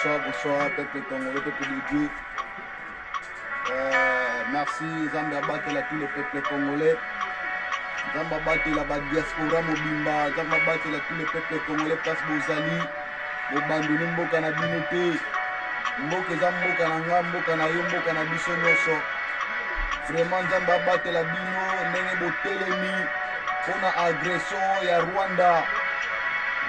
Bonsoir, bonsoir, peuple congolais, peuple de Dieu. Merci Nzambe abatela tous les peuples congolais. Nzambe abatela ba diaspora mobimba, Nzambe abatela tous les peuples congolais place bozali. Bobandoni mboka na bino te. Mboka eza mboka na nga, mboka na yo, mboka na biso nyonso. Vraiment Nzambe abatela bino ndenge botelemi mpona agression ya Rwanda.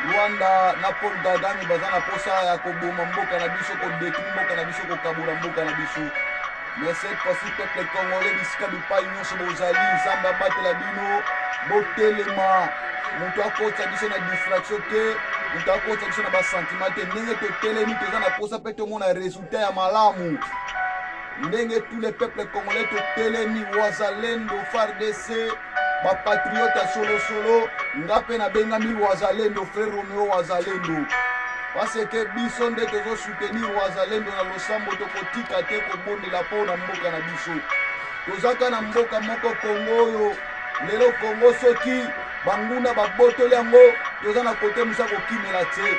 Rwanda na Paul Kagame baza na posa ya koboma mboka na biso, kodetruire mboka na biso, kokabola mboka na biso. Mais cette fois-ci peuple congolais bisika bipai nyonso bozali, Nzambe abatela bino, botelema. Moto akotisa biso na distraction te, moto akotisa biso na basentiment te. Ndenge totelemi toza na posa mpe tomona resultat ya malamu. Ndenge tous les peuples congolais totelemi, wazalendo, FARDC, bapatriote ya solosolo, nga mpe nabengami wazalendo, frère Romeo wazalendo, parce que biso nde tozosoutenir wazalendo na losambo, tokotika te kobondela mpo na mboka na biso. Tozaka na mboka moko Kongo oyo lelo Kongo soki banguna babotoli yango, toza na kote mosu ya kokimela te.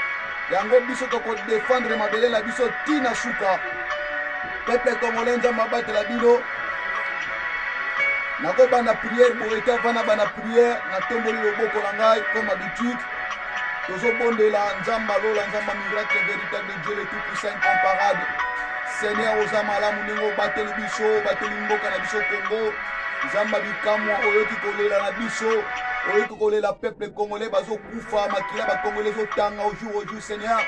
Yango biso tokodefendre mabele na biso tina suka. Peuple congolais, Nzambe abatela bino. Nakobanda prière boye te, avant nabanda prière natomboli loboko na ngai comme habitude. Tozobondela Nzambe alola, Nzambe miracle, véritable Dieu, le tout puissant, incomparable. Seigneur, oza malamu ndenge obateli biso, obateli mboka na biso Congo. Nzambe bikamwa, oyoki kolela na biso, oyoki kolela peuple congolais bazokufa, makila bacongolais ezotanga au jour au jour. Seigneur,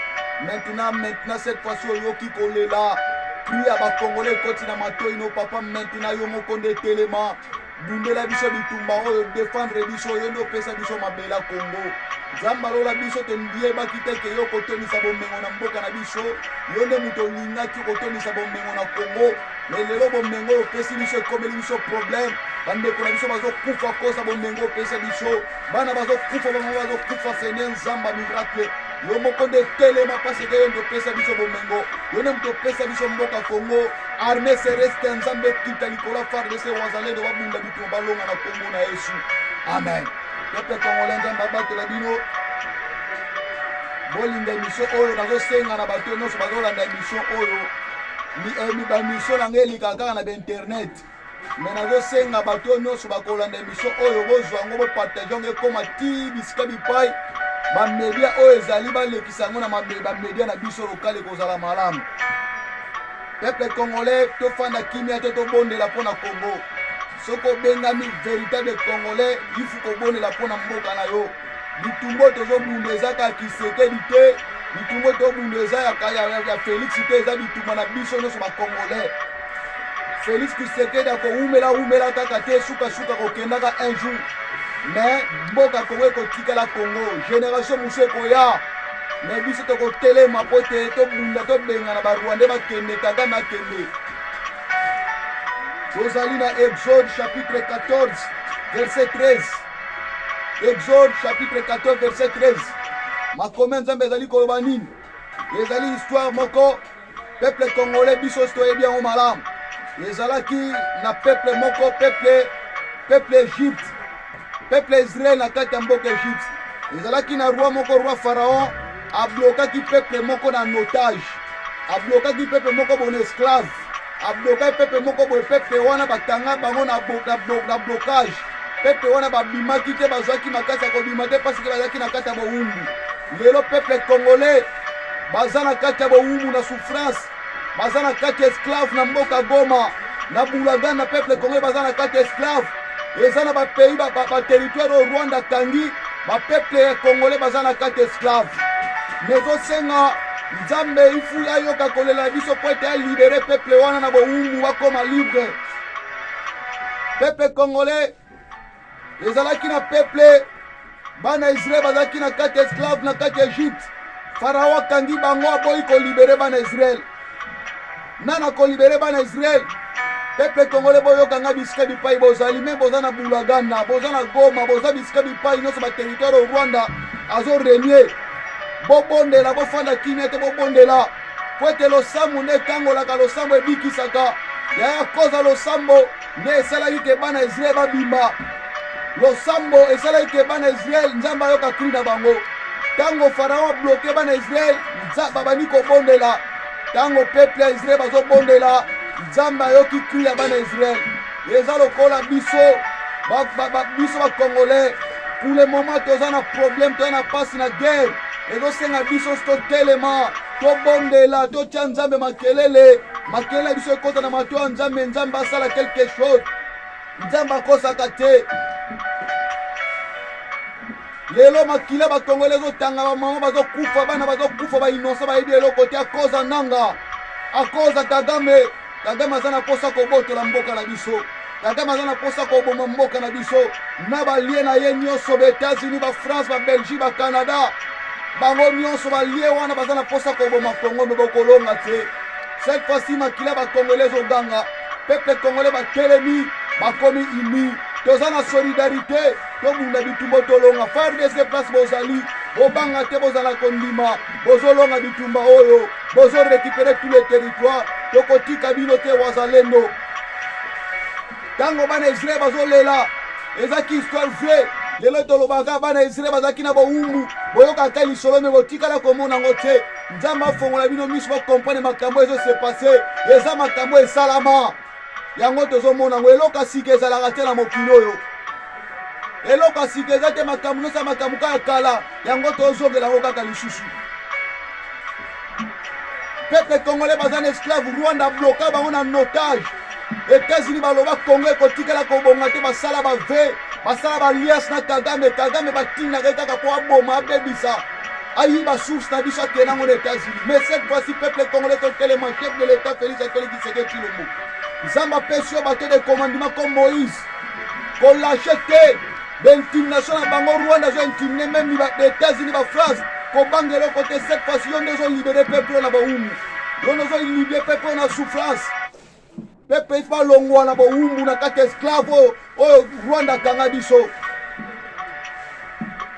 maintenant, maintenant, cette fois-ci oyoki kolela cri ya bacongolais ekoti na matoi no papa. Maintenant yo moko nde telema, bundela biso bitumba oyo, défendre biso. Yo nde opesa biso mabela Congo. Nzambe alola, biso tondiyebaki te ke yo kotonisa bomengo na mboka na biso. Yo nde moto olingaki kotonisa bomengo na Congo, mais lelo bomengo oyo opesi biso ekomeli biso problème. Bandeko na biso bazokufa koza bomengo opesa biso, bana bazokufa, bango bazokufa. Seigneur Nzambe miracle, yo moko nde telema, parce que yo nde opesa biso bomengo, yo nde moto opesa biso mboka Congo. Armée céleste ya Nzambe ekita likolo ya FARDC, wazalendo, babunda bitumba, balonga na Kongo na Yesu, amen. Peuple congolais, Nzambe abatela bino. Bolinga émission oyo. Nazosenga na bato nyonso bazolanda émission oyo, baémission na ngai elikaka kaka na bainternet, mais nazosenga bato oyo nyonso bakolanda émission oyo, bozwa yango, bopartage yango, ekóma ti bisika bipai bamedia oyo ezali, balekisa yango na bamedia na biso local, ekozala malamu. Peuple congolais, tofanda kimia te, tobondela mpo na Congo. Soki obengami véritable congolais, ifu kobondela mpo na mboka na yo. Bitumba oyo tozobunda eza kaka Tshisekedi te, bitumba oyo tobunda eza ya Félix te, eza bitumba na biso nyonso bacongolais. Félix Tshisekedi akowumela wumela kaka te, sukasuka kokendaka un jour, mais mboka Kongo ekotikala Kongo. Génération mosusu ekoya, mais biso tokotelema po ete tobunda, tobengana barwandais, bakende, Kagame akende. Tozali na Exode chapitre 14 verset 13. Exode chapitre 14 verset 13, makomi ya Nzambe ezali koloba nini? Ezali histoire moko, peuple congolais, biso toyebi yango malamu. Ezalaki na peuple moko, peuple Égypte, peuple Israel na kati ya mboka Égypte. Ezalaki na roi moko, roi Pharaon, ablokaki peuple moko na otage, ablokaki peuple moko boye na esclave, ablokaki peuple moko boye. Peuple wana bakanga bango na blocage. Peuple wana babimaki te, bazwaki makasi ya kobima te, parce que bazalaki na kati ya bowumbu. Lelo peuple congolais baza na kati ya bowumbu, na souffrance, baza na kati ya esclave na mboka Goma, na Bunagana. Peuple congolais baza na kati ya esclave. Eza na bapays, baterritoire oyo Rwanda akangi, bapeuple ya congolais baza na kati ya esclave. Mais ezosenga Nzambe ifu ayoka kolela biso po ete alibere peuple wana na bowumbu, bakoma libre. Peuple congolais, ezalaki na peuple bana Israel bazalaki na kati ya esclave na kati ya Egypte. Farao akangi bango, aboyi kolibere bana Israel. Nana kolibere bana Israel? Peuple congolais, boyoka nga bisika bipai bozali, mais boza na Bunagana, boza na Goma, boza bisika bipai nyonso baterritoire oyo Rwanda azorenie, bobondela, bofanda kimia te, bobondela po ete losambo nde ekangolaka, losambo ebikisaka. Yaya koza losambo nde esalaki ke bana Israel babima. Losambo esalaki ke bana Israel, Nzambe ayoka cri na bango. Ntango Farao abloke bana Israel, babandi kobondela. Ntango peuple ya Israel bazobondela, Nzambe ayoki cri ya bana Israel. Eza lokola biso ba, ba, ba, biso ba Congolais pour le moment toza na problème, toza na pasi na guerre, ezosenga biso totelema, tobondela, totya Nzambe makelele, makelele biso ekota na mato ya Nzambe, Nzambe asala quelque chose. Nzambe akosaka te. Lelo makila ba Congolais ezotanga, ba mama bazokufa, bana bazokufa, ba innocent bayebi eloko te akoza Nanga, akoza Kagame. Kagame aza na posa kobotola mboka na biso. Kagame aza na posa koboma mboka na biso na balie na ye nyonso, ba États-Unis, ba France, ba Belgique, ba Canada, bango nyonso balie wana baza na posa koboma Congo, me bokolonga te. Cette fois-ci makila ba Congolais ezoganga, peuple congolais batelemi, bakomi uni, toza na solidarité. Tobunda bitumba tolonga. FARDC place bozali, bobanga te, bozala kondima, bozolonga bitumba oyo, bozo récupérer tous les territoires. Tokotika bino te wazalendo. Tango bana Israël bazolela, ezaki histoire vraie. Lelo tolobaka bana Israël bazalaki na bowumbu, boyokaka lisolo me botikala komona yango te. Nzambe afongola bino miso bokomprendre makambo ezo se passer, eza makambo esalama. Yango tozomona yango, eloko ya sika ezalaka te na mokili oyo. Eloko ya sika eza te, makambo nyonso ya makambo kaka kala, yango tozongela yango kaka lisusu. Peuple congolais baza na esclave, Rwanda bloka bango na notage. États-Unis baloba Congo ekotikala kobonga te, basala ba v, basala ba alliance na Kagame. Kagame batindaka ye kaka mpo aboma, abebisa, ayiba source na biso, akende yango na États-Unis. Mais cette fois-ci peuple congolais totelema, chef de l'État Félix Antoine Tshisekedi Tshilombo, Nzambe apesi yo bato de commandement comme Moïse, kolâche te baintimidation na bango. Rwanda azo intimide meme ba États-Unis, ba France, kobanga eloko te. Cette fois-ci yo nde ozolibere peuple na bowumbu, yo nde ozolibere peuple na souffrance. Peuple ifa balongwa na bowumbu, na kati esclave oyo oyo Rwanda akanga biso.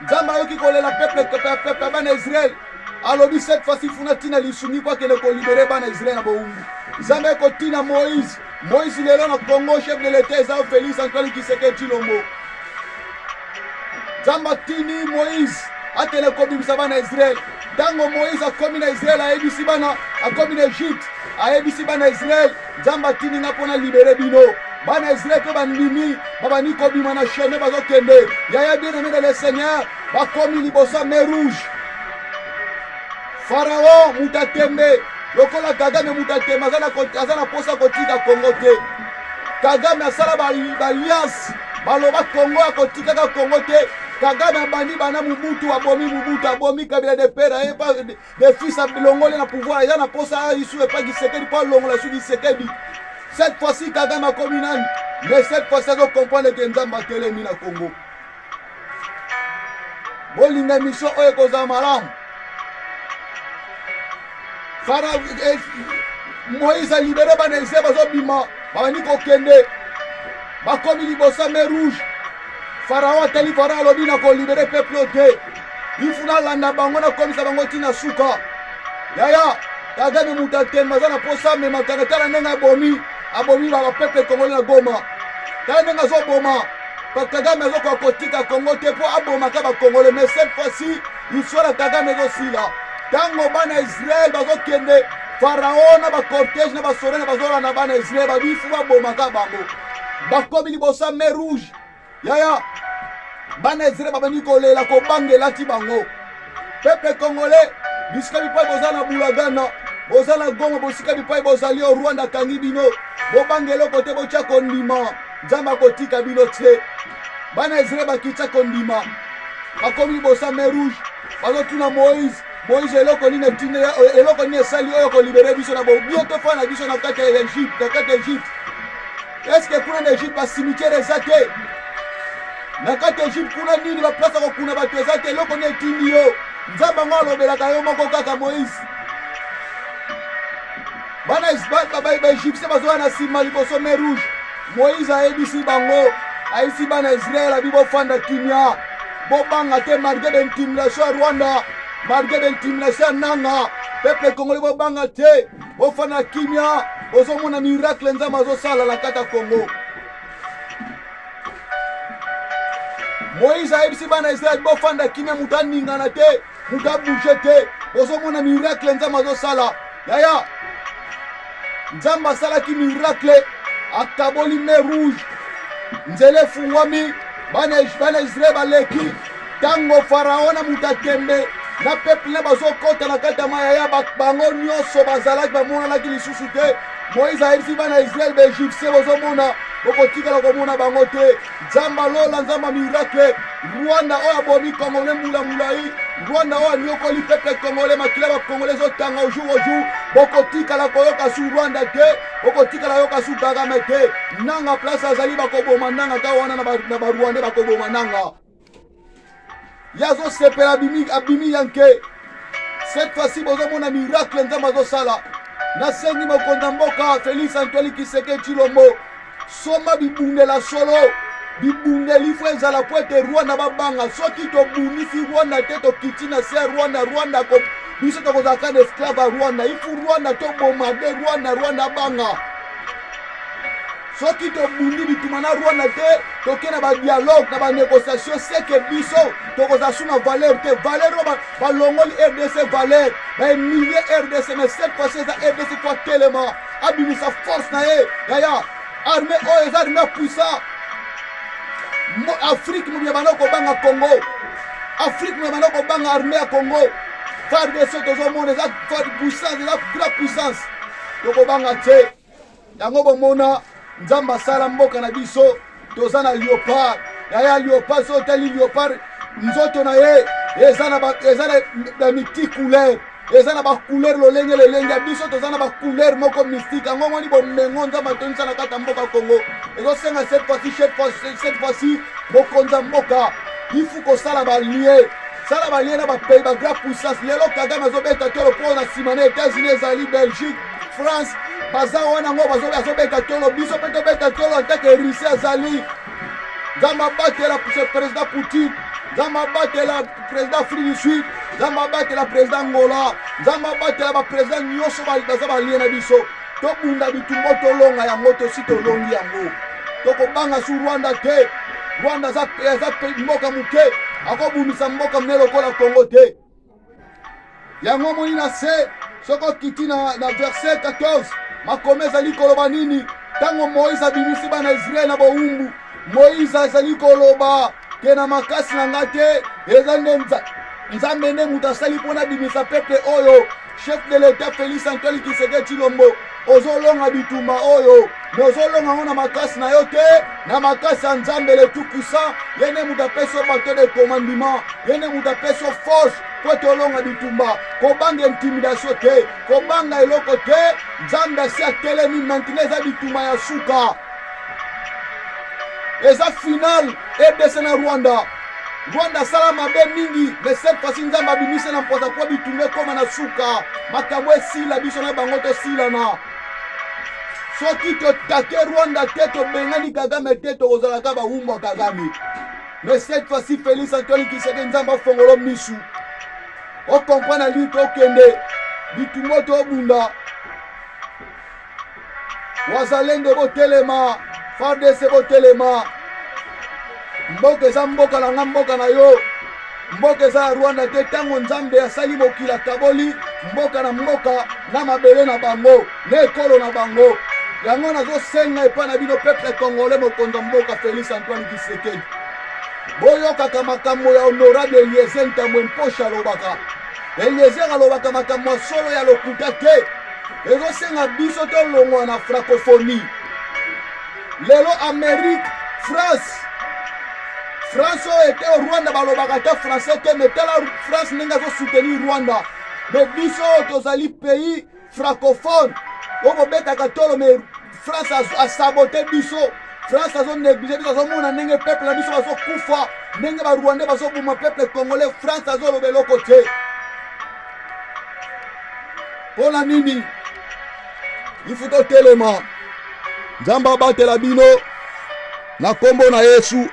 Nzambe ayoki kolela peuple, peuple bana Israël, alobi cette fois-ci funa tina lisungi mpo akende kolibere bana Israël na bowumbu. Nzambe ekotina Moïse. Moïse lelo na Congo, chef de l'État eza Félix Antoine Tshisekedi Tshilombo. Nzambe atindi Moïse akende kobimisa bana Israël. Ntango Moïse akomi na Israël, ayebisi bana, akomi na Egypte, ayebisi bana Israël, Nzambe atindi nga mpo na libere bino. Bana Israël mpe bandimi, babandi kobima na chemin, bazokende. Yaya bien aimé dans le Seigneur, bakomi liboso ya mer Rouge. Pharaon moto atembe lokola Kagame, moto atembe aza na posa kotika Congo te. Kagame asala baalliance, baloba Congo akotikaka Congo te. Kagame abandi bana Mobutu, abomi Mobutu, abomi Kabila de père aye de fils, alongoli na pouvoir, eza na posa ayisu epa Tshisekedi mpo alongola su Tshisekedi. Cette fois-ci Kagame akomi nani? Mais cette fois-ci azokomprendre ke Nzambe atelemi na Congo. Bolinga mission oyo ekozala malamu. Fara eh, Moïse alibere bana Israël, bazobima, babandi kokende, bakomi liboso ya mer Rouge. Farao atali, Farao alobi na kolibere peuple te, ifu nalanda bango, nakomisa bango ntina suka. Yaya Kagame moto atemba, aza na posa amemaka. Tala ndenge abomi, abomi bapeuple congolais na Goma. Tala ndenge azoboma. Kagame azokoka kotika Congo te mpo abomaka bacongolais. Mais cette fois-ci histoire ya Kagame ezosila. Ntango bana Israel bazokende, Farao na bacortège na basorene bazolanda bana Israel, babifu babomaka bango. Bakomi liboso ya mer Rouge. Yaya, bana Israel babandi kolela, kobangela ti bango. Peuple congolais, bisika bipai boza na Bulagana, boza na Goma, bosika bipai bozali o Rwanda akangi bino, bobanga eloko te, botya kondima, Nzambe akotika bino te. Bana Israel bakitya kondima, bakomi liboso ya mer Rouge, bazotuna Moïse, Moïse, eloko nini etindi, eloko nini esali oyo kolibere biso na bo bien tofanda na biso na kati ya Egypte, na kati ya Egypte? Est-ce que kuna na Egypte ba cimetière eza te? Na kati ya Egypte kuna nini, baplace ya kokuna bato eza te? Eloko nini etindi yo? Nzambe yango alobelaka yo moko kaka Moïse. Bana baegyptien bazoya na nsima liboso mer Rouge. Moïse ayebisi bango, ayebisi bana Israel, abi bofanda kimia, bobanga te, malgré baintimidation ya Rwanda, malgré baintimidation ya Nanga. Peuple congolais, bobanga te, bofanda kimia, bozomona miracle Nzambe azosala na kati ya Congo. Moïse ayebisi bana Israel, bofanda kimia, moto aningana te, moto abouge te, bozomona miracle Nzambe azosala. Yaya, Nzambe asalaki miracle, akaboli mer rouge, nzela efungwami, bana Israel baleki. Ntango Farao na moto ya tembe na peuple na bazokɔta na kati ya mai, yaya, bango nyonso bazalaki bamonanaki lisusu te. Moïse ayebisi bana Israel: "Baégyptien bozomona, bokotikala komona bango te." Nzambe alola, Nzambe miracle. Rwanda oyo abomi Congolais mbula molai, Rwanda oyo anyokoli peuple congolais, makila bacongolais ezotanga au jour au jour, bokotikala koyoka su Rwanda te, bokotikala yoka su Kagame te. Nanga place azali, bakoboma Nanga ka wana na Barwandais, bakoboma Nanga. Ye azosepela, abimi, abimi yanke. Cette fois-ci bozomona miracle Nzambe azosala. Nasengi mokonzi ya mboka Félix Antoine Tshisekedi Tshilombo, soma bibundela solo, bibundeli fo ezala po ete Rwanda babanga. Soki tobundisi Rwanda te, tokiti na se ya Rwanda, Rwanda biso tokozala kaka na esclave ya Rwanda. Ifu Rwanda toboma de Rwanda, Rwanda abanga. Soki tobundi bituma na Rwanda te, toke na badialogue, na banégociation, seke biso tokozala su na valeur te. Valeur oyo balongoli RDC, valeur bahumilie RDC. Mais cette fois-ci eza RDC po atelema, abimisa force na ye. Yaya, armée oyo eza armée puissant. Afrique mobimba banda kobanga Congo, Afrique mobimba banda kobanga armée ya Congo. FARDC tozomona eza puissance, eza grand puissance, tokobanga te. Yango bomona Nzambe asala mboka na biso, toza na léopard. Yaya, léopard, so otali léopard, nzoto na ye eza na multi couleur, eza na bacouleur lolenge lolenge. Ya biso toza na bacouleur moko mystique. Yango moni bomengo Nzambe atondisa na kati ya mboka Congo. Ezosenga cette fois-ci, cette fois-ci, mokonzi ya mboka ifu kosala balien, sala balien na bapays bagrand puissance. Lelo Kagame azobeta tolo mpo na nsima na États-Unis ezali Belgique, France, baza wana. Yango azobeta tolo, biso mpe tobeta tolo antake Russie azali. Nzambe abatela président Poutine, Nzambe abatela président Afrique du Sud, Nzambe abatela président Angola, Nzambe abatela baprésident nyonso baza balie na biso. Tobunda bitumba, tolonga yango. Tosi tolongi yango, tokobanga su Rwanda te. Rwanda aza mboka moke, akobundisa mboka monene lokola Congo te. Yango moni na se, soki okiti na verset 14, makomi ezali koloba nini? Ntango Moïse abimisi bana Israele na bowumbu, Moïse azali koloba ke na makasi na nga te, eza nde Nzambe nde moto asali mpona abimisa peuple oyo. Chef de l'État Félix Antoine Tshisekedi Tshilombo, ozolonga bitumba oyo, me ozolonga yango na makasi na yo te, na makasi ya Nzambe le tout puissant. Ye nde moto apesi yo bato de commandement, ye nde moto apesi yo force po ete olonga bitumba. Kobanga intimidation te, kobanga eloko te. Nzambe asi atelemi. Maintenant eza bitumba ya suka, eza final, RDC na Rwanda. Rwanda asala mabe mingi, mais cette fois-ci Nzambe abimisi na mposa mpo bitumba ekóma na suka, makambo esila, biso na bango tosilana. Soki totake Rwanda te, tobengani Kagame te, tokozalaka bawumbu ya Kagame. Mais cette fois-ci, Félix Antoine Tshisekedi, Nzambe afongolo misu, okomprendre li tokende bitumba, tobunda. Wazalendo botelema, FARDC botelema. Mboka eza mboka na nga, mboka na yo, mboka eza ya Rwanda te. Ntango Nzambe asali mokili, akaboli mboka na mboka na mabele na bango na ekolo na bango. Yango nazosenga epai na bino peuple congolais, mokonzi ya mboka Félix Antoine Tshisekedi, boyokaka makambo ya honorable Eliezer Ntambwe Mposha alobaka. Eliezer alobaka makambo ya solo, ya lokuta te. Ezosenga biso tolongwa na francophonie. Lelo Amérique, France, France oyo ete Rwanda balobaka ata français te, mais tala France ndenge azosoutenir Rwanda. Mais biso oyo tozali pays francophone oyo bobetaka tolo, mais France asabote biso, France azonéglige biso. Azomona ndenge peuple na biso bazokufa, ndenge Barwandais bazoboma peuple congolais, France azoloba eloko te. Mpo na nini? Ifu totelema. Nzambe abatela bino na nkombo na Yesu.